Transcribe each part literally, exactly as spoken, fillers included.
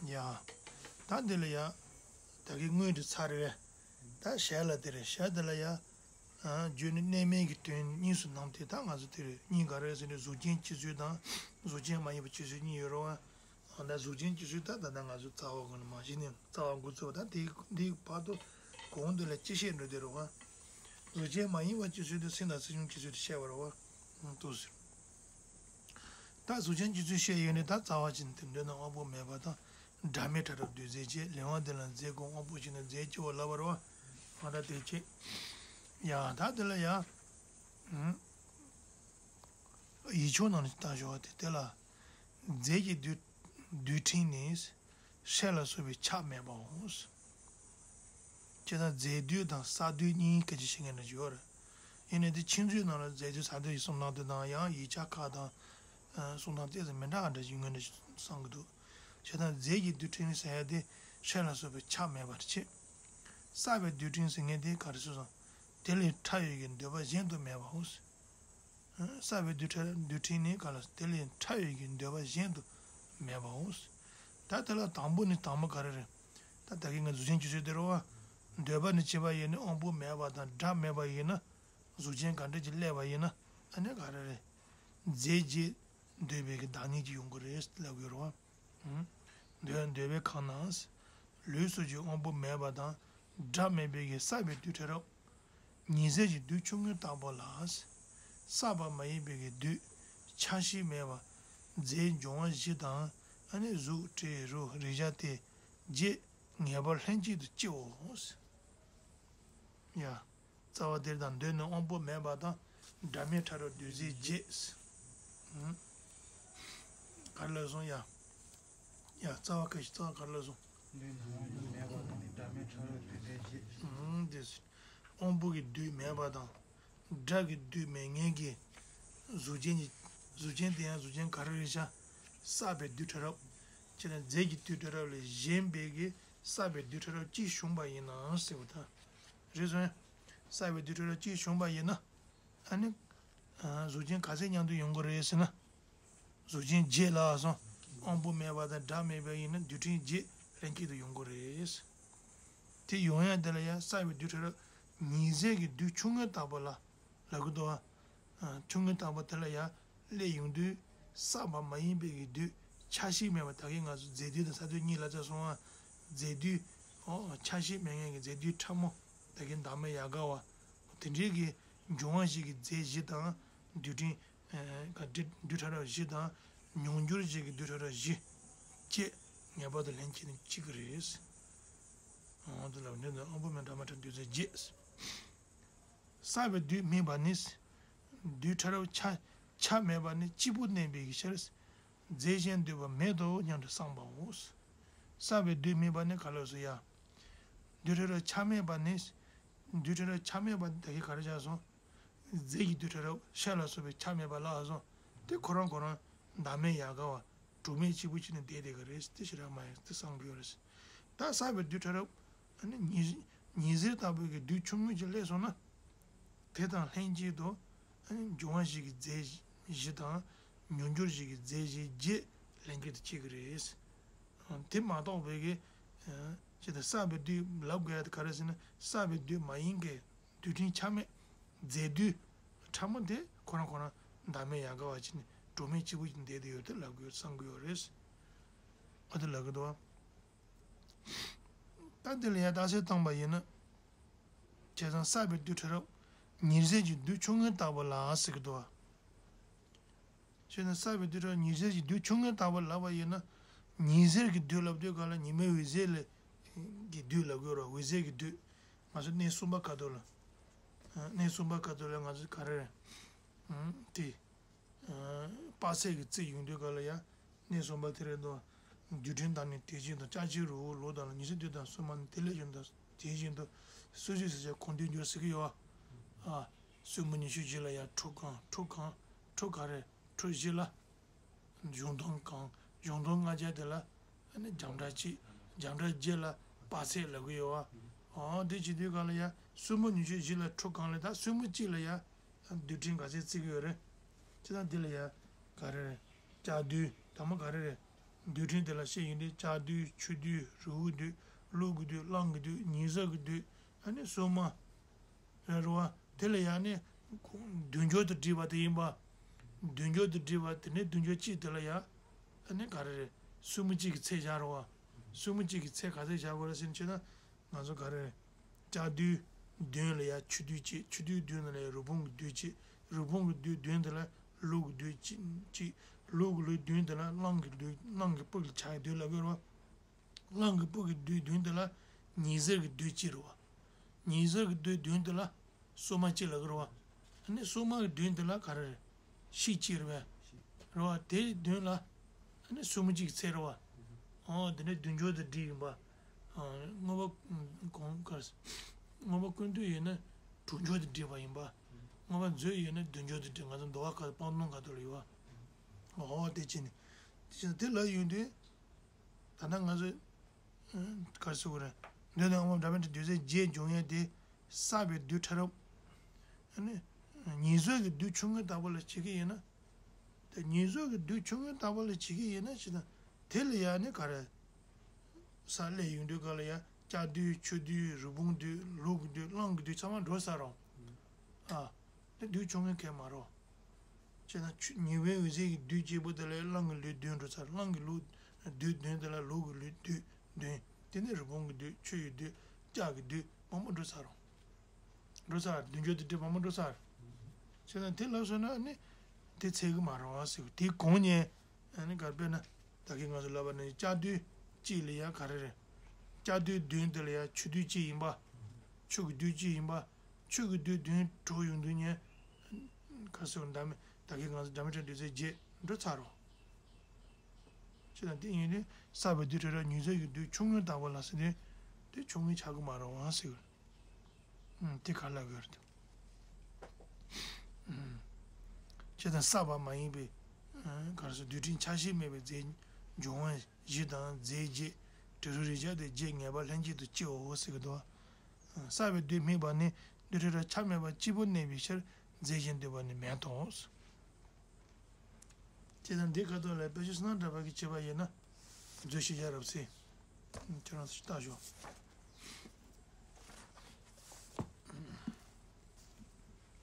ཡ། ད་འདི་ལ་ཡ། ད་གི་དངོས་དེ་ཚར་རེད། ད་ཞལ་ལ་དེ་རེད། ཞལ་དེ་ལ་ཡ། ཨ། བརྗོད་ནི་གནས་མལ་གྱི་དོན་གཉིས་སུ་སྣང་སྟེ། ད་ང་ཚོ་དེ་རེད། གཉིས་ག་རེ་ཟེར་ན། གཟུགས་ཅན་སྤྱི་ཚུལ་དང་། གཟུགས་ཅན་མ་ཡིན་པ་སྤྱི་ཚུལ་གཉིས་ཡོད་རེད་བ། ཨ། ད་གཟུགས་ཅན་སྤྱི་ཚུལ་ད་ད་ལྟ་ང་ཚོ་རྩ་བ་གོང་ནས་མ་གཞི་ནས་རྩ་བ་འགོ་ཚུགས་པ། ད་དེའི་དེའི་བར་དུ་གོང་དུ་ལ་སྤྱི་བཤད་འགྲོ་དེ་རེད་བ། གཟུགས་ཅན་མ་ཡིན་པ་སྤྱི་ཚུལ་དེ་སེམས་དང་སེམས་བྱུང་སྤྱི་ཚུལ་དེ་བཤད་པ་རེད་བ། ཨང་། འདུག་ཟེར། ད་གཟུགས་ཅན་སྤྱི་ཚུལ་བཤད་ཡོད་ནས། ད་རྩ་བ་ཅན་དེ་མདོར་ན་དབང་པོ་མེད་པ་དང་། སྒྲ་མེད་ཕྲ་རབ་རྡུལ་རྫས་བརྒྱད། ལེའུ་འདི་ལ་རྫས་ཀུན་དབང་པོ་ཞེས་ནས་རྫས་སྤྱི་བོར་ལབ་པ་རེད་བ། ང་ད་དེ་བྱེད། ཡ། ད་དེ་ལ་ཡ། ཨང་། ཡིག་ཆུང་ནང་ལ་ལྟ་ཞོག་དེ། དེ་ལ་རྫས་ཀྱི་རྡུལ་རྡུལ་ཕྲན་ནི་སྲེད་ལ་སོགས་པའི་ཆ་མེད་པའོ། བྱས་ཙང་རྫས་རྡུལ་དང་ས་རྡུལ་གཉིས་སྐད་ཆ་བཤད་མཁན་འདྲ་ཅིག་ཡོད་རེད། ཡིན་ནའི་དེ་ཕྱི་མཛོད་ནང་ལ་རྫས་རྡུལ་ས་རྡུལ་གྱི་གསུང་སྟངས་དེ་དང་། ཡང་ཡིག་ཆ་ཁག་དང་། ཨ། གསུང་སྟངས་ཏོག་ཙམ་མི་འདྲ་བ་འདྲ་ཅིག་ཡོང་གི་འདྲ་བསམ་གྱི་འདུག་བྱས་ཙང་རྫས་ཀྱི་རྡུལ་ཕྲན་ཟེར་ཡ་དེ་སྲེད་ལ་སོགས་པའི་ཆ་མེད་པར་བྱེད། བསགས་པའི་རྡུལ་ཕྲན་ཟེར་མཁན་དེ་ག་རེ་ཟེར་སོང་། དེ་ལས་ཕྲ་བའི་གི་འདོད་པ་གཞན་དུ་མེད་པའོ། བསགས་པའི་རྡུལ་ཕྲ་རྡུལ་ཕྲན་ནི་ག་ལ། དེ་ལས་ཕྲ་བའི་གི་འདོད་པ་གཞན་དུ་མེད་པའོ། ད་དེ་ལ་དང་པོ་ནི་དང་པོ་ག་རེ་རེད། ད་ད་གིན་ང་གཟུགས་ཅན་སྤྱི་ཚུལ་དེ་རེད་བ། འདོད་པ་ནི་བྱས་པ་ཡིན་ན། དབང་པོ་མེད་པ་དང་སྒྲ་མེད་པ་ཡིན་ན། གཟུགས་ཅན་ག་འདྲ་ཅིག་སླེབས་པ་ཡིན་ན། ཨ་ནི་ག་རེ་རེད། རྫས་བརྒྱད་འདོད་པའི་གི་བདག་ཉིད་ཅིག་ཡོང་གི་རེད་ལབ་ཀྱི་ཡོད་རེད་བ། འདོད་འདོད་པའི་ཁམས་ན། ལུས་སོགས་ཀྱི་དབང་པོ་མེད་པ་དང་། སྒྲ་མེད་པའི་གི་བསགས་པའི་རྡུལ་ཕྲ་རབ། ཉི་ཟེར་གྱི་རྡུལ་ཆུང་ངུ་ལྟ་བུ་ལ། བསགས་པ་མ་ཡིན་པའི་གི་རྡུལ་ཆ་ཤས་མེད་པ། རྫས་འབྱུང་བ་བཞི་དང་། ཨ་ནི་གཟུགས་དྲི་རོ་རེག་བྱ་སྟེ་བརྒྱད་ངེས་པར་ལྷན་ཅིག་ཏུ་སྐྱེའོ། ཡ། རྩ་བ་འདིར་དང་། མདོར་ན་དབང་པོ་མེད་པ་དང་། སྒྲ་མེད་ཕྲ་རབ་རྡུལ་རྫས་བརྒྱད། ཨང་། ག་རེ་ལབ་སོང་ཡ། ཡ། རྩ་བ་ག་ཞིག་རྩ་བ་ག་རེ་ལབ་སོང་། མདོར་ན་དབང་པོ་མེད་པ་དང་། སྒྲ་མེད་ཕྲ་རབ་རྡུལ་རྫས་བརྒྱད། ཨང་། དེ་དབང་པོ་གི་རྡུལ་མེད་པ་དང་། སྒྲ་གི་རྡུལ་མེད་མཁན་གྱི་གཟུགས་ཅན་གྱི་གཟུགས་ཅན་དེ་ཡང་གཟུགས་ཅན་ག་རེ་རེད་ཤག་བསགས་པའི་རྡུལ་ཕྲ་རབ། བྱས་ན་རྫས་ཀྱི་རྡུལ་ཕྲ་རབ་ལས་གཞན་པའི་གི་བསགས་པའི་རྡུལ་ཕྲ་རབ་གཅིག་བྱུང་བ་ཡིན་ན་ཟེར་བ་དང་། རེད་སོང་ཡ། བསགས་པའི་རྡུལ་ཕྲ་རབ་གཅིག་བྱུང་བ་ཡིན་ན། ཨ་ནི། ཨ། གཟུགས་ཅན་ག་ཚད་མཉམ་དུ་ཡོང་གི་རེད་ཟེར་ན། གཟུགས་ཅན་བརྒྱད་ལབ་སོང་། དབང་པོ་མེད་པ་དང་སྒྲ་མེད་པ་ཡིན་ན་རྡུལ་ཕྲན་བརྒྱད་ལྷན་ཅིག་ཏུ་ཡོང་གི་རེད། དེ་ཡོང་ཡ་དེ་ལ་ཡ་བསགས་པའི་རྡུལ་ཕྲ་རབ་ཉི་ཟེར་གྱི་རྡུལ་ཆུང་ངུ་ལྟ་བུ་ལ་ལབ་ཀྱི་འདུག་བ། ཨ། ཆུང་ངུ་ལྟ་བུ་དེ་ལ་ཡ་སླེབས་ཡོང་དུས། བསགས་པ་མ་ཡིན་པའི་གི་རྡུལ་ཆ་ཤས་མེད་པ། ད་གིན་ང་ཚོ་རྫས་རྡུལ་དང་ས་རྡུལ་གཉིས་ལབ་ཚར་སོང་ང་། རྫས་རྡུལ། ཨོ། ཆ་ཤས་མེད་མཁན་གྱི་རྫས་རྡུལ་ཕྲ་མོ། ད་གིན་བདག་མེད་ཡལ་ག་བ། དེ་འདྲའི་གི་འབྱུང་བ་བཞི་གི་རྫས་བཞི་དང་། རྡུལ་ཕྲན། ཨ། ག་རྡུལ་རྡུལ་ཕྲ་རབ་བཞི་དང་། མྱོང་འགྱུར་བཞི་གི་རྡུལ་ཕྲ་རབ་བཞི་བཅས་ངེས་པར་དུ་ལྷན་ཅིག་ཏུ་སྐྱེ་གི་རེད། འོ་དེ་ལ་འདི་ནི་དབང་པོ་མེད་སྒྲ་མེད་ཕྲ་རྡུལ་རྫས་བརྒྱད། བསགས་པའི་རྡུལ་མེད་པ་ནི། རྡུལ་ཕྲ་རབ་ཆ་ཆ་མེད་པ་ནི་གཅིག་པུ་གནས་པའི་ཕྱིར། རྫས་གཞན་འདོད་པ་མེད་དོ་སྙམ་དུ་བསམ་པའོ། བསགས་པའི་རྡུལ་མེད་པ་ནི་ག་ལ་སོ་ཡ། རྡུལ་ཕྲ་རབ་ཆ་མེད་པ་ནི། རྡུལ་ཕྲ་རབ་ཆ་མེད་པ་ད་གིན་ག་རེ་བྱས་སོང་། རྫས་ཀྱི་རྡུལ་ཕྲ་རབ་སྲེད་ལ་སོགས་པའི་ཆ་མེད་པ་ལ་སོགས་དེ་ཁོ་རང་ཁོ་རང་བདག་མེད་ཡལ་ག་བ་གྲོགས་མེད་གཅིག་པུ་གཅིག་ནི་བསྡད་བསྡད་གི་རེད། དེ་ཞེ་དྲག་མ་ཡིན་དེ་བསམ་གི་ཡོད་རེད། ད་བསགས་པའི་རྡུལ་ཕྲ་རབ་ཨ་ནི་ཉི་ཉི་ཟེར་ལྟ་བུའི་གི་རྡུལ་ཆུང་ངུ་ཅིག་སླེབས་སོང་ན། དེ་དང་ལྷན་ཅིག་ཏུ་ཨ་ནི་འབྱུང་བ་བཞི་གི་རྫས་བཞི་དང་། མྱོང་འགྱུར་བཞི་གི་རྫས་བཞི་བརྒྱད་ལྷན་ཅིག་ཏུ་སྐྱེ་གི་རེད། དེ་མ་གཏོགས་པའི་གི་ཅི་ལྟར་བསགས་པའི་རྡུལ་ལབ་དགོས་ཡ་དེ་ག་རེ་ཟེར་ན། བསགས་པའི་རྡུལ་མ་ཡིན་གྱི་རྡུལ་ཕྲན་ཆ་མེད་རྫས་རྡུལ་ཕྲ་མོ་དེ་ཁོ་རང་ཁོ་རང་བདག་མེད་ཡལ་ག་བ་ཅིག་ནི་གྲོགས་མེད་གཅིག་པུ་ཅིག་བསྡད་དེ་ཡོད་དེ་ལབ་དགོས་བསམ་གི་ཡོད་རེད། ཨ་དེ་ལབ་གི་འདུག་བ། ད་དེ་ལ་ཡ་རྟགས་གསལ་བཏང་པ་ཡིན་ན། བྱས་ཙང་བསགས་པའི་རྡུལ་ཕྲ་རབ་ཉི་ཟེར་གྱི་རྡུལ་ཆུང་ངུ་ལྟ་བུ་ལ་ཟེར་གི་འདུག་བ། བྱས་ན་བསགས་པའི་རྡུལ་ཕྲ་རབ་ཉི་ཟེར་གྱི་རྡུལ་ཆུང་ངུ་ལྟ་བུ་ལབ་པ་ཡིན་ན། ཉི་ཟེར་གྱི་རྡུལ་ལབ་དུས་ག་ལ་ཉི་མའི་འོད་ཟེར་ལ་གི་རྡུལ་ལབ་དགོས་རེད། འོད་ཟེར་གྱི་རྡུལ། ང་ཚོ་གནས་གསུམ་པ་ཁ་ཐུག་ལ། ཨ། གནས་གསུམ་པ་ཁ་ཐུག་ལ་ང་ཚོ་ག་རེ་རེད། ཨ། དེ། ཨ། དཔག་ཚད་ཀྱི་རྩིས་ཡོང་དུས་ག་ལ་ཡ། གནས་གསུམ་པ་དེ་རེད་འདུག་རྡུལ་ཕྲན་དག་ནི་དེ་བཞིན་དུ། ལྕགས་ཀྱུ་རི་བོ་ལོ་དང་ལོ། ཉི་ཤུ་རྩ་བདུན་དང་སྲུང་མ་ནི། དེ་ལས་བྱུང་དང་དེ་བཞིན་དུ། སོ་སོའི་ཟེར་བྱ་གང་དུ་འགྱུར་ཟེར་གྱི་ཡོད་བ། ཨ། སྲུང་མ་ཉི་ཤུ་བཞི་ལ་ཡ་ཁྲུ་གང་ཁྲུ་གང་ཁྲུ་ག་རེ་ཁྲུ་བཞི་ལ། གཞུང་དོན་གང་། གཞུང་དོན་ལྔ་བརྒྱ་དེ་ལ་ཨ་ནི་རྒྱང་གྲགས་གཅིག་རྒྱང་གྲགས་བརྒྱད་ལ་དཔག་ཚད་ལབ་ཀྱི་ཡོད་བ། འོ་དེ་བྱེད་དུས་ག་ལ་ཡ་སྲུང་མ་ཉི་ཤུ་བཞི་ལ་ཁྲུ་གང་ལ། ད་སྲུང་མ་གཅིག་ལ་ཡ་རྡུལ་ཕྲན་ག་ཚད་བརྩི་གི་ཡོད་རེད། ཅི་ད་འདི་ལ་ཡ་ག་རེ་རེད། ལྕགས་རྡུལ་དང་པོ་ག་རེ་རེད། རྡུལ་ཕྲན་དེ་ལ་བཤད་ཡོང་དུས་ལྕགས་རྡུལ། ཆུ་རྡུལ། རི་བོ་རྡུལ། ལུག་གི་རྡུལ། གླང་གི་རྡུལ། ཉི་ཟེར་གྱི་རྡུལ། ཨ་ནི་སོ་མ། རེད་བ། དེ་ལ་ཡང་ནི་བདུན་ཅུ་དང་བསྒྲིགས་པ་དེ་ཡིན་པ། བདུན་ཅུ་དང་བསྒྲིགས་པ་དེ་ནས་བདུན་ཅུ་གཅིག་དེ་ལ་ཡང་ཨ་ནི་ག་རེ་རེད། སུམ་ཅུ་གཅིག་གི་ཚད་བཞག་རེད་བ། སུམ་ཅུ་གཅིག་གི་ཚད་ག་ཚད་བཞག་དགོས་རེད་ཟེར་ན་བྱས་ན། ང་ཚོ་ག་རེ་རེད། ལྕགས་རྡུལ་བདུན་ལ་ཡང་ཆུ་རྡུལ་གཅིག་ཆུ་རྡུལ་བདུན་ལ་ཡང་རི་བོང་གི་རྡུལ་གཅིག་རི་བོང་གི་རྡུལ་བདུན་དེ་ལ་ལུག་གི་རྡུལ་གཅིག་གཅིག་ལུག་གི་རྡུལ་བདུན་དེ་ལ་གླང་གི་རྡུལ། གླང་གི་སྤུ་གི་ཆ་གི་རྡུལ་ལབ་ཀྱི་རེད་བ། གླང་གི་སྤུ་གི་རྡུལ་བདུན་དེ་ལ་ཉི་ཟེར་གྱི་རྡུལ་གཅིག་རེད་བ། ཉི་ཟེར་གྱི་རྡུལ་བདུན་དེ་ལ་སོ་མ་གཅིག་ལབ་ཀྱི་རེད་བ། ཨ་ནི་སོ་མ་གི་བདུན་དེ་ལ་ག་རེ་རེད། ཤིག་གཅིག་རེད་བས། རེད་བ། དེ་བདུན་ལ་ཨ་ནི་སུམ་ཅུ་གཅིག་ཚད་རེད་བ། ཨོ་དེ་ནས་བདུན་ཅུ་དང་བསྒྲིགས་ཡིན་པ། ཨ་མངོན་པ་གང་ག་མངོན་པ་ཀུན་བཏུས་ཡིན་ན་དྲུག་ཅུ་དང་བསྒྲིགས་པ་ཡིན་པ། མངོན་པ་མཛོད་ཡིན་ན་བདུན་ཅུ་དང་བསྒྲིགས། ང་ཚོ་འདུལ་བ་ཁ་སྤང་ལུང་ཁ་ཐོག་ལ་ཡོད་བ། ཨོ་དེ་བྱས་ནས་དེ་བྱས་ན་དེ་ལ་ཡོང་དུས། ད་ལྟ་ང་ཚོས་ག་རེ་ཟེར་དགོས་རེད། མདོ་ནས་དབང་པོ་འདྲ་མིན་གྱི་རྡུལ་ཚད་བརྒྱད་འབྱུང་ཡས་དེ་བསགས་པའི་རྡུལ་ཕྲ་རབ། ཨ་ནི་ཉི་ཟེར་གྱི་རྡུལ་ཆུང་ངུའི་ལྟ་བུ་ལ་བྱེད་ཀྱི་ཡིན་ན། དེ་ཉི་ཟེར་གྱི་རྡུལ་ཆུང་ངུའི་ལྟ་བུ་ལ་བྱེད་ཀྱི་ཡིན་ན་ཞེ་ན། དེ་ལ་ཡང་ནི་ག་རེ། ས་སླེབས་ཡོང་དུས་ག་ལ་ཡང་ལྕགས་རྡུལ། ཆུ་རྡུལ། རི་བོང་རྡུལ། ལུག་གི་རྡུལ། གླང་གི་རྡུལ་ཚང་མ་འགྲོ་ཚར་རོ། ཨ། དེ་རྡུལ་ཆུང་ངུའི་ཁེ་མ་རོ། བྱས་ན་ཆུ་ཉི་འོད་འོད་ཟེར་གྱི་རྡུལ་གཅིག་པོ་དེ་ལས་གླང་གི་ལུས་བདུན་འགྲོ་ཚར། གླང་གི་ལུས་རྡུལ་བདུན་དེ་ལ་ལུག་གི་ལུས་རྡུལ་བདུན། དེ་ནས་རི་བོང་གི་རྡུལ། ཆུ་ཡི་རྡུལ། ལྕགས་ཀྱི་རྡུལ་མང་པོ་འགྲོ་ཚར་རོ། འགྲོ་ཚར། བདུན་ཅུ་དང་བསྒྲིགས་མང་པོ་འགྲོ་ཚར། བྱས་ན་དེ་ལབ་སོང་ན་ནི་དེ་ཚད་ཀྱི་མ་རེད་བ་ཟེར། དེ་གོང་ནས་ཨ་ནི་ག་རེ་དཔེར་ན་ད་གིན་ང་ཚོ་ལབ་པ་ནི་ལྕགས་རྡུལ་གཅིག་ལ་ཡ་ག་རེ་རེད། ལྕགས་རྡུལ་བདུན་དེ་ལ་ཡ་ཆུ་རྡུལ་གཅིག་ཡིན་པ། ཆུ་གི་རྡུལ་གཅིག་ཡིན་པ། ཆུ་གི་རྡུལ་བདུན་གྲོགས་ཡོང་དུས་ནས་ག་རེ་ཟེར་བ། འདྲ་མི་ད་གིན་ང་ཚོ་འདྲ་མི་ཕྲ་རྡུལ་ཚད་བརྒྱད་འགྲོ་ཚར་རོ། བྱས་ན་དེ་ཡིན་དུས་བསགས་པའི་རྡུལ་ཕྲ་རབ་ཉི་ཟེར་གྱི་རྡུལ་ཆུང་ངུའི་ལྟ་བུ་ལ་ཟེར་དུས་དེ་ཆུང་ངུ་ཆགས་ཀྱི་མ་རེད་བ་ཟེར། ཨུམ། དེ་ག་ལ་དགོས་རེད། ཨུམ། བྱས་ཙང་བསགས་པ་མ་ཡིན་པའི་ཨ་ག་རེ་ཟེར། རྡུལ་ཕྲན་ཆ་ཤས་མེད་པའི་རྫས་འབྱུང་བ་བཞི་དང་རྫས་བརྒྱད། དྲི་རོ་རེག་བྱ་སྟེ་བརྒྱད་ངེས་པ་ལྷན་ཅིག་ཏུ་སྐྱེའོ་ཟེར་གྱི་འདུག། ཨ་བསགས་པའི་རྡུལ་དམིགས་པ་ནི་རྡུལ་ཕྲ་རབ་ཆ་མེད་པ་གཅིག་པུ་གནས་པའི་ཕྱིར་རྫས་གཞན་འདོད་པ་ནི་མེད་དོ། བྱས་ཙང་འདི་ཁ་ཐོག་ལ་དཔེ་ཆ་བསོད་ནམས་གྲགས་པ་གིས་བྱས་པ་ཡིན་ན། མཛོད་ཤེས་བྱ་རབ་གསལ། ཁྱེད་རང་ཚོ་ལྟ་ཞོག།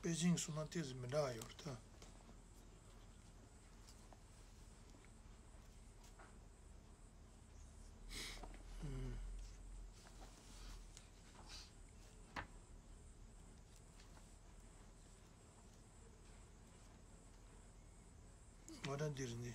པེ་ཅིང་གི་བསོད་ནམས་ཏོག་ཙམ་མི་འདྲ་བ་ཡོད་རེད་ད། ང་རང་འདིར་ནི།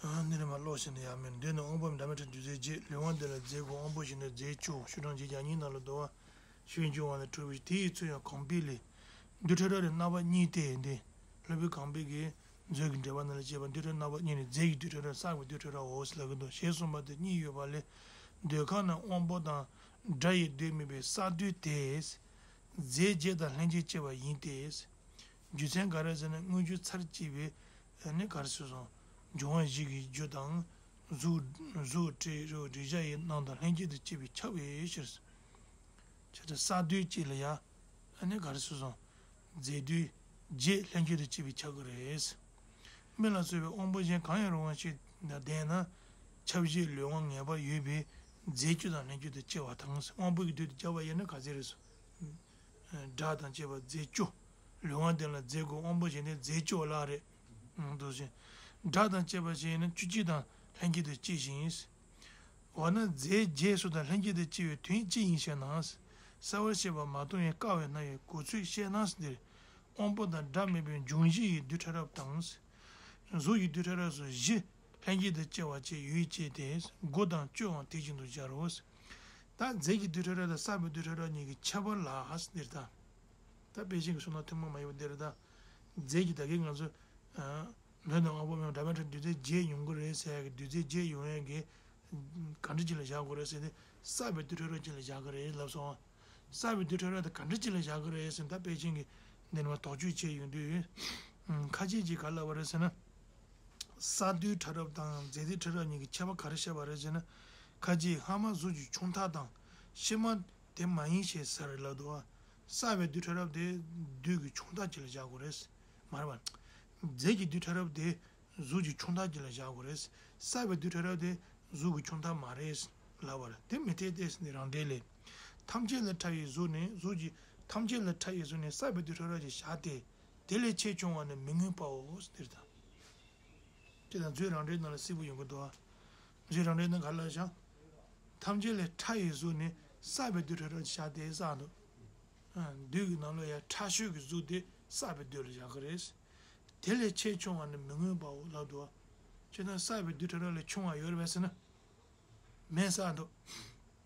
ཨ་ནི་རེ་མ་ཀློག་ཤེས་ན་ཡག་མེད། མདོ་ནས་དབང་པོ་འདྲ་མི་ཕྲ་རྡུལ་ཚད་བརྒྱད། ལུས་དབང་དེ་ལ་རྫས་དགུ། དབང་པོ་བཞི་ནི་རྫས་བཅུ། ཤོག་གྲངས་བརྒྱད་བརྒྱ་གཉིས་ནང་ལ་འདུ་བ། ཤེས་བྱ་འབྱུང་བ་ནི་འཁྲུལ་པའི་ཕྱིར། དེ་ཡི་ཚུལ་ཡང་གོང་འཕེལ་ལས། རྡུལ་ཕྲ་རབ་ནི་རྣམ་པ་གཉིས་ཏེ། འདི་སློབ་དཔོན་གོང་འཕེལ་གྱིས་མཛོད་ཀྱི་འགྲེལ་པ་ནང་ལ་བྱས་པ། རྡུལ་ཕྲ་རབ་རྣམ་པ་གཉིས་ནི་རྫས་ཀྱི་རྡུལ་ཕྲ་རབ། བསགས་པའི་རྡུལ་ཕྲ་རབ་འོ་ཟེར་ལབ་ཀྱི་འདུག། ཞེས་གསུངས་པ་དེ་གཉིས་ཡོད་པ་ལས། འདོད་ཁམས་ནི་དབང་པོ་དང་སྒྲ་ཡི་རྡུལ་དམིགས་པའི་བསགས་རྡུལ་དེ། རྫས་བརྒྱད་དང་ལྷན་ཅིག་སྐྱེ་བ་ཡིན་ཏེ། རྒྱུ་མཚན་ག་རེ་ཟེར་ན། དངུལ་ཆུ་ཚར་གཅིག་པའི་ནི་ག་རེ་ཟེར་སོང་། འབྱུང་བ་བཞི་གི་རྒྱུ་དང་། གཟུགས་གཟུགས་དྲི་རོ་རེག་བྱ་ཡི་རྣམ་དང་ལྷན་ཅིག་ཏུ་སྐྱེ་བས་ཁྱབ་པའི་ཕྱིར། ཁྱེད་ཚོ་བསགས་རྡུལ་གཅིག་ལ་ཡ། ཨ་ནི་ག་རེ་ཟེར་སོང་། རྫས་རྡུལ་བརྒྱད་ལྷན་ཅིག་ཏུ་སྐྱེ་བས་ཁྱབ་ཀྱི་རེད། མི་ལ་སོགས་པའི་དབང་པོ་གཞན་གང་ཡང་རུང་བ་ཞིག་དང་ལྡན་ན། ཁྱབ་བྱེད་ལུས་དབང་ངེས་པར་ཡོད་པའི་རྫས་བཅུ་དང་ལྷན་ཅིག་ཏུ་སྐྱེ་བ་དང་། དབང་པོ་གི་རྡུལ་དུ་སྦྱར་བ་ཡིན་ན་ག་ཚད་རེད་སོ། སྒྲ་དང་བཅས་པ་རྫས་བཅུ། ལུས་དབང་དེ་ལ་རྫས་དགུ། དབང་པོ་གཞན་དེ་རྫས་བཅུ་ལ་རེད། འདུག་ཟེར། སྒྲ་དང་བཅས་པ་ཞིག་ཡིན་ན་བཅུ་གཅིག་དང་ལྷན་ཅིག་ཏུ་སྐྱེ་ཞིང་། འོ་ན་རྫས་བརྒྱད་སོགས་དང་ལྷན་ཅིག་ཏུ་སྐྱེ་བའི་དོན་ཅི་ཡིན་ཞེ་ན། གསལ་བར་བཤད་པ་མ་མཐོང་བས་དཀའ་བས་ན་ཡང་གོ་ཚུལ་བཤད་ན། འདིར་དབང་པོ་དང་སྒྲ་དམིགས་པའི་འབྱུང་བཞི་ཡི་རྡུལ་ཕྲ་རབ་དང་། གཟུགས་ཀྱི་རྡུལ་ཕྲ་རབ་སོགས་བཞི་ལྷན་ཅིག་ཏུ་སྐྱེ་བ་བཅས་ཡོད་ཅེས་ཏེ། དགུ་དང་བཅུའང་དེ་བཞིན་དུ་སྦྱར་རོ། ད་རྫས་ཀྱི་རྡུལ་ཕྲ་རབ་དང་བསགས་པའི་རྡུལ་ཕྲ་རབ་གཉིས་ཀྱི་ཁྱད་པར་ལ་འདིར་ད། ད་དཔེ་ཅན་གྱི་བསོད་ནམས་ཐུན་མོང་མ་ཡིན་པ་འདིར་ད། རྫས་ཀྱི་ད་གིན་ང་ཚོ། མདོ་ནས་དབང་པོ་མེད་པ་འདྲ་མི་ཕྲ་རྡུལ་ཚད་བརྒྱད་ཡོང་གི་རེད་ཟེར་ཡ་གི་རྡུལ་ཚད་བརྒྱད་ཡོང་ཡ་གི། ག་འདྲ་ཅིག་ལ་བཞག་དགོས་རེད་ཟེར་ཏེ། བསགས་པའི་རྡུལ་ཕྲ་རབ་ཅིག་ལ་བཞག་གི་རེད་ལབ་སོང་། བསགས་པའི་རྡུལ་ཕྲ་རབ་དེ་ག་འདྲ་ཅིག་ལ་བཞག་གི་རེད་ཟེར་ན། ད་དཔེ་ཅན་གྱི་འདི་ནས་མ་དོགས་གཅོད་བྱས་ཡོང་དུས། ཁ་ཅིག་ཅིག་ག་ལབ་པ་རེད་ཟེར་ན། བསགས་རྡུལ་ཕྲ་རབ་དང་རྫས་རྡུལ་ཕྲ་རབ་གཉིས་ཀྱི་ཁྱད་པར་ག་རེ་བཤད་པ་རེད་ཟེར་ན། ཁ་ཅིག་སྔ་མ་གཟུགས་ཀྱི་ཆུང་མཐའ་དང་། ཕྱི་མ་དེ་མ་ཡིན་ཞེས་ཟེར་ལབ་འདུག་བ། བསགས་པའི་རྡུལ་ཕྲ་རབ་དེ་རྡུལ་གྱི་ཆུང་མཐའ་གཅིག་ལ་བཞག་དགོས་རེད། མ་རེད་པ། རྫས་ཀྱི་རྡུལ་ཕྲ་རབ་དེ་གཟུགས་ཀྱི་ཆུང་མཐའ་གཅིག་ལ་བཞག་དགོས་རེད། བསགས་པའི་རྡུལ་ཕྲ་རབ་དེ་གཟུགས་ཀྱི་ཆུང་མཐའ་མ་རེད་ལབ་པ་རེད། དེ་མི་འཐད་དེ་ཟེར་ནས་རང་འགྲེལ་ལས། ཐམས་ཅད་ལས་ཕྲ་བའི་གཟུགས་ནི་གཟུགས་ཀྱི་ཐམས་ཅད་ལས་ཕྲ་བའི་གཟུགས་ནི་བསགས་པའི་རྡུལ་ཕྲ་རབ་ཀྱིས་བཞག་སྟེ། དེ་ལས་ཆེས་ཆུང་བ་ནི་མི་མངོན་པའོ། དེ་ལྟར། དེ་དང་མཛོད་རང་འགྲེལ་ནང་ལ་གསལ་པོ་ཡོང་གི་འདུག་ཨ། མཛོད་རང་འགྲེལ་ནང་ག་ལ་བཞག་ཐམས་ཅད་ལས་ཕྲ་བའི་གཟུགས་ནི་བསགས་པའི་རྡུལ་ཕྲ་རབ་ཀྱིས་བཞག་སྟེ་བསགས་འདུག་ཨ། རྡུལ་གྱི་ནང་ལ་ཡང་ཕྲ་ཤོས་ཀྱི་གཟུགས་དེ་བསགས་པའི་རྡུལ་ལ་བཞག་གི་རེད། དེ་ལས་ཆེས་ཆུང་བ་ནི་མི་མངོན་པའོ་ལབ་འདུག་ཨ། ཅེ་ན་བསགས་པའི་རྡུལ་ཕྲ་རབ་ལས་ཆུང་བ་ཡོད་རེད་པས་ཟེར་ན། མེད་ས་འདུག་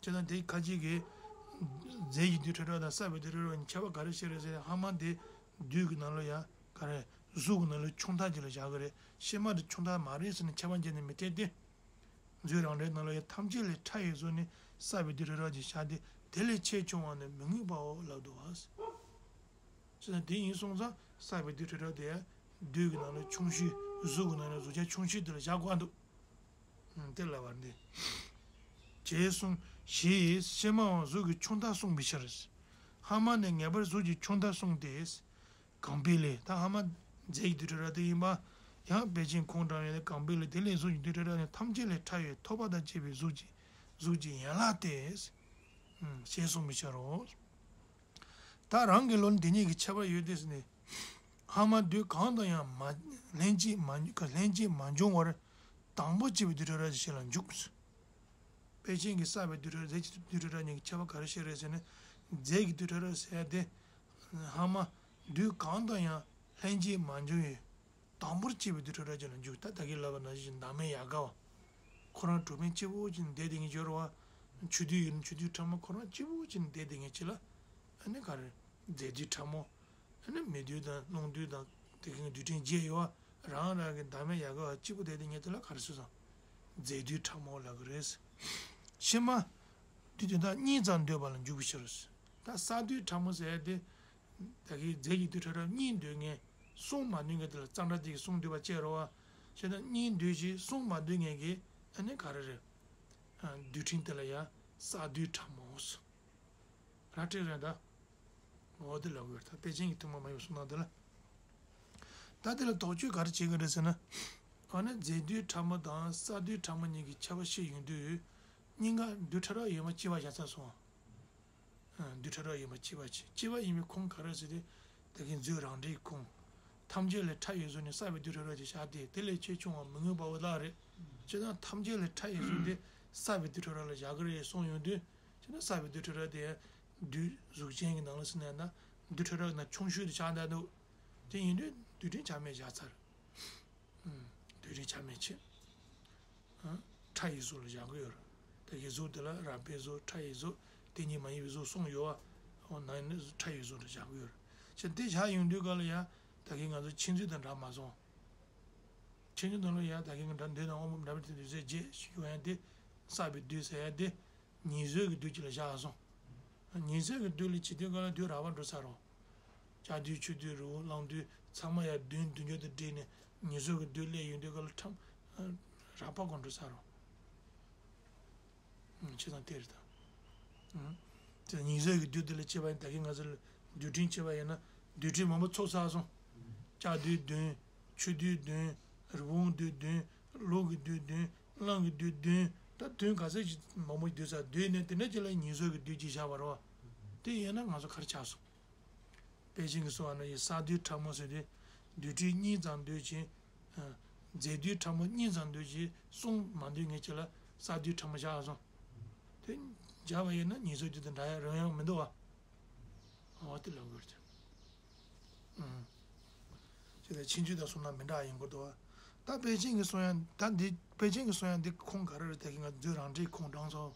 ཅེ་ན་དེ་ཁ་ཅིག་གིས་རྫས་ཀྱི་རྡུལ་ཕྲ་རབ་དང་བསགས་པའི་རྡུལ་ཕྲ་རབ་གཉིས་ཁྱད་པར་ག་རེ་ཤེས་རེད་ཟེར་ན། སྔ་མ་དེ་རྡུལ་གྱི་ནང་ལ་ཡང་ག་རེ་གཟུགས་ཀྱི་ནང་ལ་ཆུང་མཐའ་གཅིག་ལ་བཞག་གི་རེད། ཕྱི་མ་དེ་ཆུང་མཐའ་མ་རེད་ཟེར་ནས་ཁྱད་པར་འབྱེད་ནས་མི་འཐད་དེ། མཛོད་རང་འགྲེལ་ནང་ལ་ཡང་ཐམས་ཅད་ལས་ཕྲ་བའི་གཟུགས་ནི་བསགས་པའི་རྡུལ་ཕྲ་རབ་ཀྱིས་བཞག་སྟེ། དེ་ལས་ཆེས་ཆུང་བ་ནི་མི་མངོན་པའོ་ལབ་འདུག་བ། ཅེ་ན་དེ་ཡིན་སོང་ཙང་བསགས་པའི་རྡུལ་ཕྲ་རབ་དེ་ཡང་རྡུལ་གྱི་ནང་ལ་ཆུང་ཤོས། གཟུགས་ཀྱི་ནང་ལ་གཟུགས་ཆུང་ཤོས་དེ་ལ་བཞག་དགོས་འདུག་ཨང་། དེ་ལབ་པ་འདི། ཞེས་གསུངས་ཞེས་ཕྱི་མའང་གཟུགས་ཀྱི་ཆུང་མཐའ་གསུངས་པའི་ཕྱིར། སྔ་མ་ནི་ངེས་པར་གཟུགས་ཀྱི་ཆུང་མཐའ་གསུངས་ཏེ། གང་འཕེལ་ལས། ད་སྔ་མ་རྫས་ཀྱི་རྡུལ་ཕྲ་རབ་དེ་ཡིན་པ། ཡང་དཔེ་ཅན་ཁོང་དྲངས་ཡོད་དེ། གང་འཕེལ་ལས། དེ་ལས་གཟུགས་ཀྱི་རྡུལ་ཕྲ་རབ་ནི་ཐམས་ཅད་ལས་ཕྲ་བའི་ཐོགས་པ་དང་བཅས་པའི་གཟུགས་ཀྱི་གཟུགས་ཀྱི་ཡན་ལག་སྟེ། ཞེས་གསུངས་པའི་ཕྱིར་རོ། ད་རང་གི་བློ་ནི་དེ་གཉིས་ཀྱི་ཁྱད་པར་ཡོད་དེ་ཟེར་ནས། སྔ་མ་རྡུལ་གང་དང་ཡང་མ་ལྷན་ཅིག་མ་ལྷན་ཅིག་མ་འབྱུང་བར། དང་པོར་སྐྱེས་པའི་རྡུལ་ཕྲ་རབ་ཀྱི་ཕྱིར་ལ་འཇུག་དཔེ་ཅན་གྱི་བསགས་པའི་རྡུལ་ཕྲ་རབ་རྫས་ཀྱི་རྡུལ་ཕྲ་རབ་གཉིས་ཀྱི་ཁྱད་པར་ག་རེ་ཤེས་རེད་ཟེར་ན། རྫས་ཀྱི་རྡུལ་ཕྲ་རབ་ཟེར་ཡ་དེ། སྔ་མ་རྡུལ་གང་དང་ཡང་ལྷན་ཅིག་མ་འབྱུང་བའི། དང་པོར་སྐྱེས་པའི་རྡུལ་ཕྲ་རབ་ཅིག་ལ་འཇུག་ད་ད་གིན་ལབ་པ་ནང་བཞིན་མདག་མེ་ཡལ་ག་བ། ཁོ་རང་གྲུབ་ཕན་གཅིག་པུ་ཅིག་ནས་བསྡད་དེ་ངེས་སྦྱོར་བ། ཆུ་རྡུལ་ཡིན་ན་ཆུ་རྡུལ་ཕྲ་མོ་ཁོ་རང་གཅིག་པུ་ཅིག་ནས་བསྡད་དེ་ངེས་ཅིག་ལ། ཨ་ནི་ག་རེ། རྫས་རྡུལ་ཕྲ་མོ། ཨ་ནི་མེ་རྡུལ་དང་རླུང་རྡུལ་དང་དེ་གིན་རྡུལ་ཕྲན་བརྒྱད་ཡོད་བ། རང་རང་གི་མདག་མེ་ཡལ་ག་བ་གཅིག་པུ་བསྡད་དེ་ངེས་དེ་ལ་ག་རེ་ཟེར་སོང་། རྫས་རྡུལ་ཕྲ་མོ་ལབ་གི་རེད། ཕྱི་མ། རྡུལ་དེ་དག་གཉིས་ཙམ་འདོད་པ་ལ་འཇུག་པའི་ཕྱིར། ད་བསགས་རྡུལ་ཕྲ་མོ་ཟེར་ཡ་དེ། ད་གིན་རྫས་ཀྱི་རྡུལ་ཕྲ་རབ་གཉིས་འདོད་མཁན། གསུམ་མ་འདོད་མཁན་དེ་ལ་གཙང་སྦྲ་དེ་གིས་གསུམ་འདོད་པ་བྱས་རོ་བ། བྱས་ན་གཉིས་འདོད་ཅིང་གསུམ་མ་འདོད་མཁན་གྱི་ཨ་ནི་ག་རེ་རེད། རྡུལ་ཕྲན་དེ་ལ་ཡང་བསགས་རྡུལ་ཕྲ་མོ་ཟེར། ར་སྤྲོད་རེད་ད། འོ་དེ་ལབ་དགོས་རེད་ད། དཔེ་ཅན་གྱི་ཐུན་མོང་མ་ཡིན་པའི་གསུང་སྟངས་དེ་ལ། ད་དེ་ལ་དོགས་གཅོད་ག་རེ་བྱེད་དགོས་རེད་ཟེར་ན། ཨ་ནི་རྫས་རྡུལ་ཕྲ་མོ་དང་བསགས་རྡུལ་ཕྲ་མོ་གཉིས་ཀྱི་ཁྱད་པར་བཤད་ཡོང་དུས། གཉིས་ཀ་རྡུལ་ཕྲ་རབ་ཡིན་པ་གཅིག་པ་བཞག་ཚར་སོང་། རྡུལ་ཕྲ་རབ་ཡིན་པ་གཅིག་པ་བྱས། གཅིག་པ་ཡིན་པའི་ཁུངས་ག་རེ་ཟེར་ཏེ། ད་གིན་མཛོད་རང་འགྲེལ་གྱི་ཁུངས། ཐམས་ཅད་ལས་ཕྲ་བའི་གཟུགས་ནི་བསགས་པའི་རྡུལ་ཕྲ་རབ་ཀྱིས་བཞག་སྟེ། དེ་ལས་ཆེས་ཆུང་བ་མི་མངོན་པའོ་ལབ་རེད། བྱས་ཙང་ཐམས་ཅད་ལས་ཕྲ་བའི་གཟུགས་དེ་བསགས་པའི་རྡུལ་ཕྲ་རབ་ལ་བཞག་གི་རེད་གསུངས་ཡོང་དུས། བྱས་ན་བསགས་པའི་རྡུལ་ཕྲ་རབ་དེ་རྡུལ་གཟུགས་ཅན་གྱི་ནང་ལ་ཟེར་ན་ཡང་ན་རྡུལ་ཕྲ་རབ་ནང་ཆུང་ཤོས་དེ་ཆགས་འདུག་དེ་ཡིན་དུས་རྡུལ་ཕྲན་ཆ་མེད་བཞག་ཚར། རྡུལ་ཕྲན་ཆ་མེད་བྱས། ཕྲ་ཡི་གཟུགས་ལ་བཞག་གི་ཡོད་རེད། ད་གིན་གཟུགས་དེ་ལ་རགས་པའི་གཟུགས། ཕྲ་ཡི་གཟུགས། དེ་གཉིས་མ་ཡིན་པའི་གཟུགས་གསུམ་ཡོད་བ། འོ་ན་ནི་ཕྲ་ཡི་གཟུགས་ལ་བཞག་གི་ཡོད་རེད། བྱས་དེ་བཞག་ཡོང་དུས་ག་ལ་ཡང་ད་གིན་ང་ཚོ་མཆིང་མཛོད་དང་འདྲ་མ་སོང་། མཆིང་མཛོད་ནང་ལ་ཡང་ད་གིན་ག་འདྲ་འདོད་དང་དབང་པོ་འདྲ་བའི་དུས་ཚོད་རྗེས་ཡོང་ཡང་དེ་བསགས་པའི་རྡུལ་ཟེར་ཡང་དེ། ཉིས་བཟོས་ཀྱི་རྡུལ་གཅིག་ལ་བཞག་སོང་། ཉིས་བཟོས་ཀྱི་རྡུལ་ལ་བྱེད་དུས་ག་ལ་རྡུལ་རགས་པ་འགྲོ་ཚར་རོ། ལྕགས་རྡུལ་ཆུ་རྡུལ་རི་བོ་གླང་རྡུལ་ཚང་མ་ཡང་བདུན་བདུན་ཅུ་དང་བསྒྲིལ་ནས་ཉིས་བཟོས་ཀྱི་རྡུལ་སླེབས་ཡོང་དུས་ག་ལ་ཕྲ་རགས་པ་གང་འགྲོ་ཚར་རོ། བྱས་ཙང་དེ་རེད་ད། དེ་ཉིས་བཟོས་ཀྱི་རྡུལ་དེ་ལ་བྱས་པ་ཡིན་ད་གིན་ང་ཚོ་ལ་རྡུལ་ཕྲན་བྱས་པ་ཡིན་ན་རྡུལ་ཕྲན་མང་པོ་ཚོགས་ཚར་སོང་། ལྕགས་རྡུལ་བདུན། ཆུ་རྡུལ་བདུན། རི་བོང་རྡུལ་བདུན། གློག་གི་རྡུལ་བདུན། གླང་གི་རྡུལ་བདུན། ད་བདུན་ག་ཚད་ཅིག་མང་པོ་བསྡུས་ཚར་བསྡུས་ནས་དེ་འདྲ་ཅིག་ལ་ཉིས་བཟོས་ཀྱི་རྡུལ་གཅིག་བཞག་པ་རེད་བ། དེ་ཡིན་ན་ང་ཚོ་ག་རེ་ཆགས་སོང་། དཔེ་ཅན་གྱི་གསུང་བ་ན་ཡི་བསགས་རྡུལ་ཕྲ་མོ་ཟེར་དུས་རྡུལ་ཕྲན་གཉིས་ཙམ་འདོད་ཅིང་། རྫས་རྡུལ་ཕྲ་མོ་གཉིས་ཙམ་འདོད་ཅིང་གསུམ་མ་འདོད་མཁན་ཅིག་ལ་བསགས་རྡུལ་ཕྲ་མོ་བཞག་སོང་། དེ་བཞག་པ་ཡིན་ན་ཉིས་བཟོས་རྡུལ་དང་འདྲ་ཡ་རང་ཡང་མི་འདུག་བ། འོ་དེ་ལབ་དགོས་རེད། ཨང་། ཅེས་དང་མཆིང་མཛོད་དང་གསུངས་ན་མི་འདྲ་ཡིན་དགོས་འདུག་བ། ད་དཔེ་ཅན་གྱི་གསུང་ཡང་ད་འདི་དཔེ་ཅན་གྱི་གསུང་ཡང་འདི་ཁུངས་ག་རེ་རེད་ད་གིན་ང་མཛོད་རང་འགྲེལ་ཁུངས་དྲངས་སོང་།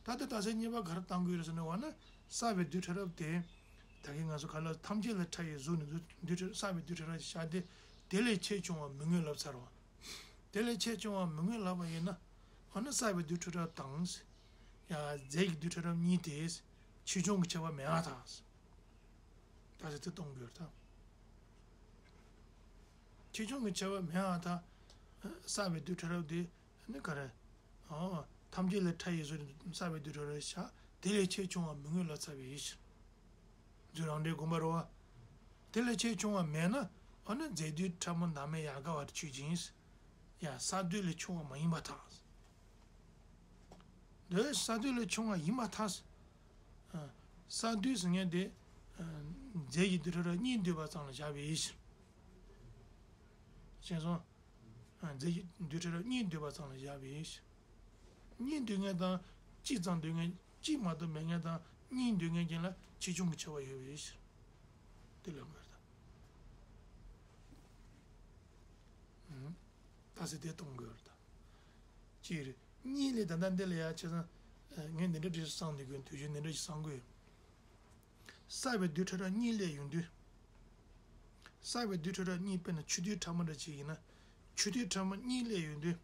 ད་ལྟ་རྟགས་གསལ་གཉིས་པ་ག་རེ་བཏང་དགོས་རེད་ཟེར་ན་འོ་ན་བསགས་པའི་རྡུལ་ཕྲ་རབ་དེ། ད་གིན་ང་ཚོ་ག་ལ་ཐམས་ཅད་ལས་ཕྲ་བའི་གཟུགས་ནི་རྡུལ་ཕྲ་བསགས་པའི་རྡུལ་ཕྲ་རབ་ཀྱིས་བཞག་སྟེ། དེ་ལས་ཆེས་ཆུང་བ་མི་མངོན་ལབ་ཚར་བ། དེ་ལས་ཆེས་ཆུང་བ་མི་མངོན་ལབ་པ་ཡིན་ན། འོ་ན་བསགས་པའི་རྡུལ་ཕྲ་རབ་དང་། ཡང་རྫས་ཀྱི་རྡུལ་ཕྲ་རབ་གཉིས་དེ། ཆེ་ཆུང་གི་ཁྱད་པར་མེད་པར་ཐལ། ད་ཆ་དེ་གཏོང་དགོས་རེད་ད། ཆེ་ཆུང་གི་ཁྱད་པར་མེད་པར་ཐལ། བསགས་པའི་རྡུལ་ཕྲ་རབ་དེ་ནི་ག་རེ། འོ། ཐམས་ཅད་ལས་ཕྲ་བའི་གཟུགས་ནི་བསགས་པའི་རྡུལ་ཕྲ་རབ་བཞག་དེ་ལས་ཆེས་ཆུང་བ་མི་མངོན་ལབ་ཚར་བའི་ཕྱིར། རྫུས་རང་འགྲེལ་དགོངས་པ་རེད་བ། དེ་ལས་ཆེས་ཆུང་བ་མེད་ན་ཨ་ནི་རྫས་དུས་ཕྲ་མོ་ནམ་ཡང་ཡལ་ག་བར་ཆོས་ཅན། ཡང་ས་དུས་ལས་ཆུང་བ་མ་ཡིན་པར་ཐལ། འདི་ས་དུས་ལས་ཆུང་བ་ཡིན་པར་ཐལ། ཨ། ས་དུས་ཟེར་མཁན་དེ། ཨ། རྫས་ཀྱི་དུས་ཕྲ་རབ་གཉིས་འདུས་པ་ཙམ་ལ་བཞག་པའི་ཕྱིར། ཤེས་སོང་། ཨ། རྫས་ཀྱི་དུས་ཕྲ་རབ་གཉིས་འདུས་པ་ཙམ་ལ་བཞག་པའི་ཕྱིར། གཉིས་འདུས་མཁན་དང་གཅིག་ཙམ་འདུས་མཁན། གཅིག་མ་གཏོགས་མེད་མཁན་དང་གཉིས་འདུས་མཁན་གྱི་ལ་ཆེ་ཆུང་གི་ཁྱད་པར་ཡོད་པའི་ཕྱིར། དེ་ལ་དགོས་རེད་ད། ཨང་། ད་ཟེར་དེ་གཏོང་དགོས་རེད་ད། གཅིག་རེད། གཉིས་ལས་ད་ལྟ་འདི་ལ་ཡ་བྱས་ཙང་། ཨ། ངས་འདི་འདྲ་འདྲ་བསམ་འདི་དགོས། དུས་རྒྱུན་འདི་འདྲ་ཞིག་བསམ་དགོས། བསགས་པའི་དུས་ཕྲ་རབ་གཉིས་སླེབས་ཡོང་དུས། བསགས་པའི་དུས་ཕྲ་རབ་གཉིས་དཔེར་ན་ཆུ་དུས་ཕྲ་མོ་འདྲ་ཅིག་ཡིན་ན། ཆུ་དུས་ཕྲ་མོ་གཉིས་སླེབས་ཡོང་དུས།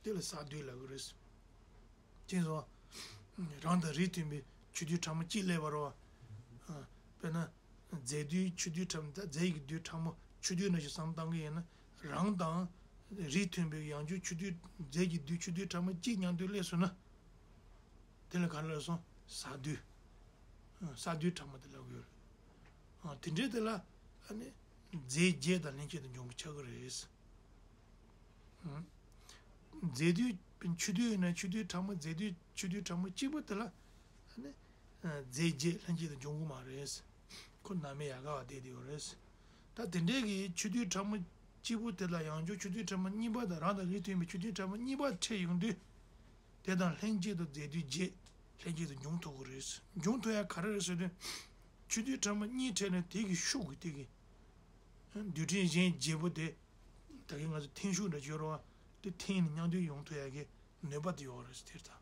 དེ་ལ་ས་དུས་ལབ་ཀྱི་རེད། དེ་ཚོ། རང་དང་རིགས་མཐུན་པའི་ཆུ་དུས་ཕྲ་མོ་གཅིག་སླེབས་པ་རེད་བ། ཨ། དཔེར་ན། རྫས་དུས་ཆུ་དུས་ཕྲ་མོ། ད་རྫས་ཀྱི་དུས་ཕྲ་མོ་ཆུ་དུས་ནང་བཞིན་བསམ་བློ་བཏང་གི་ཡིན་ན། རང་དང་རིགས་མཐུན་པའི་ཡང་བསྐྱར་ཆུ་དུས། རྫས་ཀྱི་དུས་ཆུ་དུས་ཕྲ་མོ་གཅིག་མཉམ་དུ་སླེབས་སོང་ན། དེ་ལ་ག་རེ་ལབ་སོང་། ས་དུས། ཨ། ས་དུས་ཕྲ་མོ་དེ་ལབ་ཀྱི་ཡོད་རེད། ཨ། དེ་འདྲའི་དེ་ལ་ཨ་ནི་རྫས་བརྒྱད་དང་ལྷན་སྐྱེས་དང་འབྱུང་པོ་ཆགས་ཀྱི་རེད། ཨ། རྫས་དུས་ཆུ་དུས་ཡིན་ན་ཆུ་དུས་ཕྲ་མོ། རྫས་དུས་ཆུ་དུས་ཕྲ་མོ་གཅིག་པོ་དེ་ལ་ཨ་ནི། ཨ། རྫས་བརྒྱད་ལྷན་སྐྱེས་དང་འབྱུང་པོ་མ་རེད། ཁོ་ནམ་ཡང་ཡལ་ག་བར་བསྡད་དེ་ཡོད་རེད། ད་དེ་འདྲའི་གི་ཆུ་དུས་ཕྲ་མོ་གཅིག་པོ་དེ་ལ་ཡང་བསྐྱར་ཆུ་དུས་ཕྲ་མོ་གཉིས་པ་དང་། རང་དང་རིགས་མཐུན་པའི་ཆུ་དུས་ཕྲ་མོ་གཉིས་པ་འཕྲད་ཡོང་དུས། དེ་དང་ལྷན་སྐྱེས་དང་རྫས་དུས་བརྒྱད་ལྷན་སྐྱེས་དང་འབྱུང་ཐུབ་ཀྱི་རེད། འབྱུང་ཐུབ་ཡ་ག་རེ་རེད་ཟེར་དུས། ཆུ་དུས་ཕྲ་མོ་གཉིས་འཕྲད་ནས་དེ་གི་ཤུགས་ཀྱིས་དེ་གི། ཨ། རྡུལ་ཕྲན་གཞན་བརྒྱད་པོ་དེ། ད་གིན་ང་ཚོ་འཐེན་ཤུགས་འདྲ་ཅིག་ཡོད་རེད་བ། དེ་འཐེན་ནས་མཉམ་དུ་ཡོང་ཐུབ་ཡ་གི་ནུས་པ་དེ་ཡོད་རེད་དེ་ལྟར།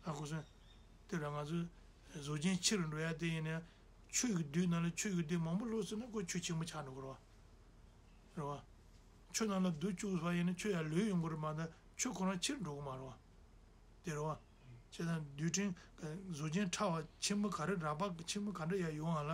ཨ། གོ་སོང་། དེ་ར་ང་ཚོ་གཟུགས་ཅན་ཆེ་རུ་འགྲོ་ཡ་དེ་ཡིན་ན། ཆུ་གི་རྡུལ་ནང་ལ་ཆུ་གི་རྡུལ་མང་པོ་བླུགས་སོང་ན་ཁོ་ཆུ་ཆེན་པོ་ཆགས་འགྲོ་གི་རེད་བ། རེད་བ། ཆུ་ནང་ལ་རྡུལ་བཅུག་པ་ཡིན་ན་ཆུ་ཡར་ལུད་ཡོང་གི་རེད་མ་གཏོགས་ཆུ་ཁོ་རང་ཆེར་འགྲོ་གི་མ་རེད་བ། དེ་རེད་བ། བྱས་ཙང་རྡུལ་ཕྲན་གཟུགས་ཅན་ཕྲ་བ་ཆེན་པོ་ག་རེ། རགས་པ་ཆེན་པོ་ག་འདྲ་ཡར་ཡོང་བ་ལ།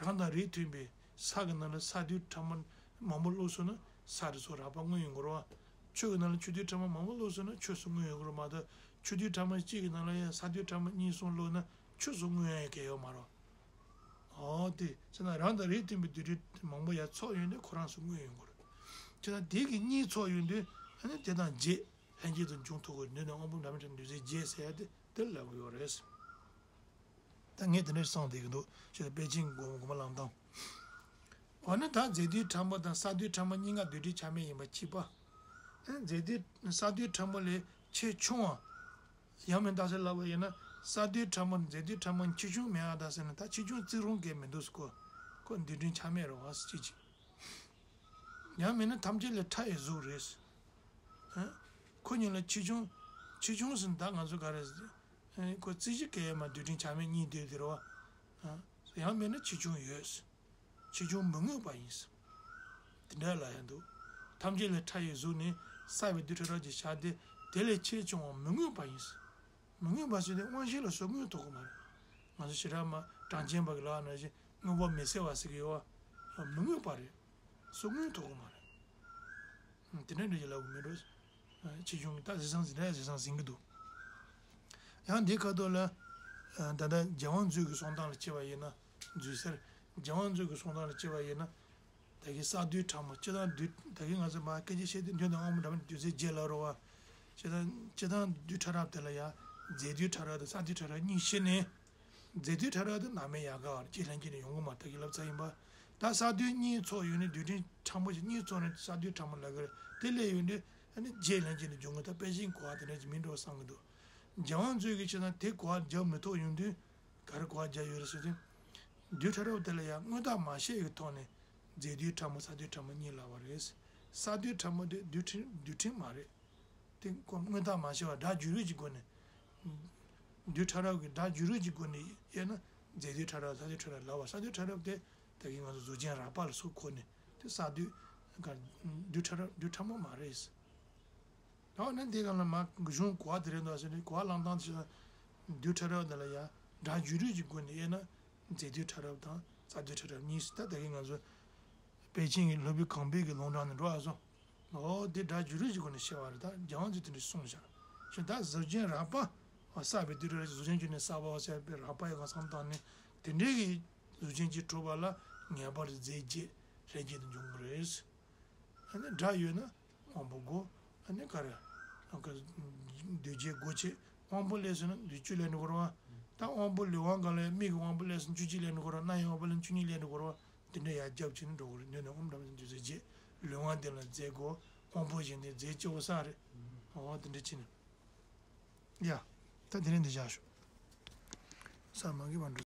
རང་དང་རིགས་མཐུན་པའི་ས་གི་ནང་ལ་ས་རྡུལ་ཕྲ་མོ་མང་པོ་བླུགས་སོང་ན་ས་དེ་ཚོ་རགས་པ་མངོན་ཡོང་གི་རེད་བ། ཆུ་གི་ནང་ལ་ཆུ་རྡུལ་ཕྲ་མོ་མང་པོ་བླུགས་སོང་ན་ཆུ་སུ་མངོན་ཡོང་གི་རེད་མ་གཏོགས། ཆུ་རྡུལ་ཕྲ་མོ་གཅིག་གི་ནང་ལ་ཡང་ས་རྡུལ་ཕྲ་མོ་གཉིས་གསུམ་བླུགས་ན་ཆུ་སུ་མངོན་ཡ་གལ་ཡོད་མ་རེད། ཨོ་དེ་བྱས་ན་རང་དང་རིགས་མཐུན་པའི་རྡུལ་ཕྲན་མང་པོ་ཡར་ཚོགས་ཡོང་དུས་ཁོ་རང་སུ་མངོན་ཡོང་གི་རེད། བྱས་ན་དེ་གི་གཉིས་ཚོགས་ཡོང་དུས་ཨ་ནི་དེ་དང་བརྒྱད་ལྷན་སྐྱེས་དང་འབྱུང་ཐུབ་ཀྱི་རེད། འདི་ནི་དབང་པོ་འདྲ་མི་འདྲ་འདུས་ཚད་བརྒྱད་ཟེར་ཡ་དེ་དེ་ལ་ལབ་ཀྱི་ཡོད་རེད། ད་ངས་དེ་འདྲ་གསུངས་བསྡད་ཀྱི་འདུག་ཅེས་པེ་ཅིང་གི་དགོངས་པ་བླངས་སྟངས། འོ་ན་ད་རྫས་རྡུལ་ཕྲ་མོ་དང་ས་རྡུལ་ཕྲ་མོ་གཉིས་ཀ་རྡུལ་ཕྲན་ཆ་མེད་ཡིན་པ་གཅིག་པ། ཨ། རྫས་རྡུལ། ས་རྡུལ་ཕྲ་མོ་ལས་ཆེས་ཆུང་བ། ཡང་མིན་ད་ཟེར་ལབ་པ་ཡིན་ན་ས་རྡུལ་ཕྲ་མོ་རྫས་རྡུལ་ཕྲ་མོ་ཆེ་ཆུང་མེད་ཨ་ད་ཟེར་ན། ད་ཆེ་ཆུང་བརྩི་རུང་གལ་མི་འདུག་ཟེར་གོ། ཁོ་རྡུལ་ཕྲན་ཆ་མེད་རེད་བ་ཟེར་གཅིག་གཅིག་ཡང་མིན་ན་ཐམས་ཅད་ལས་ཕྲ་བའི་གཟུགས་རེད། ཨ། ཁོ་གཉིས་ལ་ཆེ་ཆུང་། ཆེ་ཆུང་ཟེར་ན་ད་ང་ཚོ་ག་རེ། ཨ། ཁོ་རྩིས་གཞི་གལ་མ་རྡུལ་ཕྲན་ཆ་མེད་གཉིས་སྡོད་དེ་རེད་བ། ཨ། ཡང་མིན་ན་ཆེ་ཆུང་ཡོད། ཆེ་ཆུང་མི་མངོན་པ་ཡིན། དེ་འདྲ་ལབ་ཡ་འདུག་ཐམས་ཅད་ལས་ཕྲ་བའི་གཟུགས་ནི་བསགས་པའི་རྡུལ་ཕྲ་རབ་ཀྱི་ཆ་སྟེ་དེ་ལས་ཆེས་ཆུང་བ་མི་མངོན་པ་ཡིན། མི་མངོན་པ་ཟེར་དུས་དབང་ཤེས་ལ་སུ་མངོན་ཐུབ་ཀྱི་མ་རེད། ང་ཚོ་ཞེ་དྲག་མ་གྲངས་ཅན་པ་གི་ལབ་ན་བཞིན་དངོས་པོ་མི་གསལ་བ་ཟེར་གྱི་ཡོད་བ། མི་མངོན་པ་རེད། སུ་མངོན་ཐུབ་ཀྱི་མ་རེད། དེ་འདྲ་འདྲ་ཞིག་ལབ་དགོས་མི་འགྲོ། ཆེ་ཆུང་གི་ད་གཟིགས་སྟངས་ཟིན་ན་གཟིགས་སྟངས་ཟིན་གྱི་འདུག་ཡང་འདི་ཁ་ཐོག་ལ། ད་ལྟ་རྒྱལ་དབང་མཛོད་ཀྱི་གསུང་སྟངས་ལ་བྱས་པ་ཡིན་ན། མཛོད་ཟེར། རྒྱལ་དབང་མཛོད་ཀྱི་གསུང་སྟངས་ལ་བྱས་པ་ཡིན་ན། ད་གིན་ས་རྡུལ་ཕྲ་མོ་སྤྱིར་བཏང་རྡུལ། ད་གིན་ང་ཚོ་མ་སྐད་ཆ་བཤད་དུས་རྡུལ་དང་དབང་པོ་འདྲ་མིན་རྡུལ་ཚད་བརྒྱད་ལབ་རེད་བ། སྤྱིར་བཏང་སྤྱིར་བཏང་རྡུལ་ཕྲ་རབ་དེ་ལ་ཡང་རྫས་རྡུལ་ཕྲ་རབ་དང་ས་རྡུལ་ཕྲ་རབ་གཉིས་ཕྱེ་ནས། རྫས་རྡུལ་ཕྲ་རབ་དེ་ནམ་ཡང་ཡལ་ག་བར་བརྒྱད་ལྷན་སྐྱེས་ནས་ཡོང་གི་མ་རེད། ད་གིན་ལབ་ཚར་ཡིན་པ། ད་ས་རྡུལ་གཉིས་ཚོགས་ཡོང་ནས་རྡུལ་ཕྲན་ཕྲ་མོ་ཞིག་གཉིས་ཚོགས་ནས་ས་རྡུལ་ཕྲ་མོ་ལབ་ཀྱི་རེད། དེ་སླེབས་ཡོང་དུས་ཨ་ནི་བརྒྱད་ལྷན་སྐྱེས་ནས་འབྱུང་གི། ད་པེ་ཅིང་གོ་བ་དེ་འདྲ་ཅིག་མིན་འགྲོ་བསམ་གྱི་འདུག་རྒྱལ་དབང་མཛོད་ཀྱིས་བྱས་ན་དེ་གོ་བ་རྒྱག་མི་ཐུབ་ཡོང་དུས། ག་རེ་གོ་བ་རྒྱག་ཡོད་རེད་ཟེར་དུས། རྡུལ་ཕྲ་རབ་དེ་ལ་ཡང་དངོས་བཏགས་མ་བཤད་ཀྱི་ཐོག་ནས་རྫས་རྡུལ་ཕྲ་མོ་ས་རྡུལ་ཕྲ་མོ་གཉིས་ལབ་པ་རེད། ས་རྡུལ་ཕྲ་མོ་དེ་རྡུལ་ཕྲན་རྡུལ་ཕྲན་མ་རེད། དེ་ཁོ་དངོས་བཏགས་མ་བྱས་པ་སྒྲ་སྦྱོར་རིག་གི་སྒོ་ནས། རྡུལ་ཕྲ་རབ་ཀྱི་སྒྲ་སྦྱོར་རིག་གི་སྒོ་ནས་དབྱེ་ན་རྫས་རྡུལ་ཕྲ་རབ་ས་རྡུལ་ཕྲ་རབ་ལབ་པ། ས་རྡུལ་ཕྲ་རབ་དེ་ད་གིན་ང་ཚོ་གཟུགས་ཅན་རགས་པ་ལ་སོགས་གོ་ནས་དེ་ས་རྡུལ་ག་རྡུལ་ཕྲ་རབ་རྡུལ་ཕྲ་མོ་མ་རེད། ད་འོ་ན་འདི་གང་ལ་མ་གཞུང་གོ་བ་དེ་རེད་འདུག་ཟེར་ནས་གོ་བ་བླངས་སྟངས་དེ་བྱས་ན། རྡུལ་ཕྲ་རབ་འདི་ལ་ཡང་སྒྲ་སྦྱོར་རིག་གི་སྒོ་ནས་དབྱེ་ན་རྫས་རྡུལ་ཕྲ་རབ་དང་ས་རྡུལ་ཕྲ་རབ་གཉིས་སུ། ད་ད་གིན་ང་ཚོ་པེ་ཅིང་གི་སློབ་དཔོན་གང་པོའི་གི་ལུང་དྲངས་ནས་འགྲོ་བ་སོང་། འོ་དེ་སྒྲ་སྦྱོར་རིག་གི་སྒོ་ནས་བཤད་པ་རེད། ད་རྒྱལ་དབང་མཛོད་དེ་འདྲ་གསུངས་བཞག་ཞེས། ད་གཟུགས་ཅན་རགས་པ་བསགས་པའི་དུས་རེ་རེ་གཟུགས་ཅན་རྒྱུ་ནི་བསགས་པའོ་ཟེར་བའི་རགས་པ་ཡི་གང་བསམ་བཏང་ནས་ དེ་འདྲའི་གི་གཟུགས་ཅན་གྱིས་གྲུབ་པ་ལ་ངེས་པར་རྫས་བརྒྱད་རེ་བརྒྱད་དུ་འབྱུང་གི་རེད། ཨ་ནི་སྒྲ་ཡོད་ན་དབང་པོ་དགུ། ཨ་ནི་ག་རེ། ཨ་ག་འདུས་བྱས་དགུ་བྱས། དབང་པོ་ལས་སུ་ན་འདུས་བཅུ་ལས་འགྲོ་གི་རེད་བ། ད་དབང་པོ་ལུས་དབང་གང་ལས། མིག་གི་དབང་པོ་ལས་སུ་བཅུ་གཅིག་ལས་འགྲོ་གི་རེད་བ། རྣ་ཡི་དབང་པོ་ལས་བཅུ་གཉིས་ལས་འགྲོ་གི་རེད་བ། དེ་འདྲ་ཡར་རྒྱབ་བྱས་ནས་འགྲོ་གི་རེད། འདི་ནི་ཨོཾ་དྲ་མ་ཟེར་འདུས་རྫས་བརྒྱད། ལུས་དབང་འདི་ལ་རྫས་དགུ། དབང་པོ་གཞན་དེ་རྫས་བཅུ་པོ་ས་རེད། འོ་དེ་འདྲ་བྱས་ནས། ཡ། ད་དེ་རིང་འདི་བཞག་ཞུ། ས་མ་གི་བར་འགྲོ།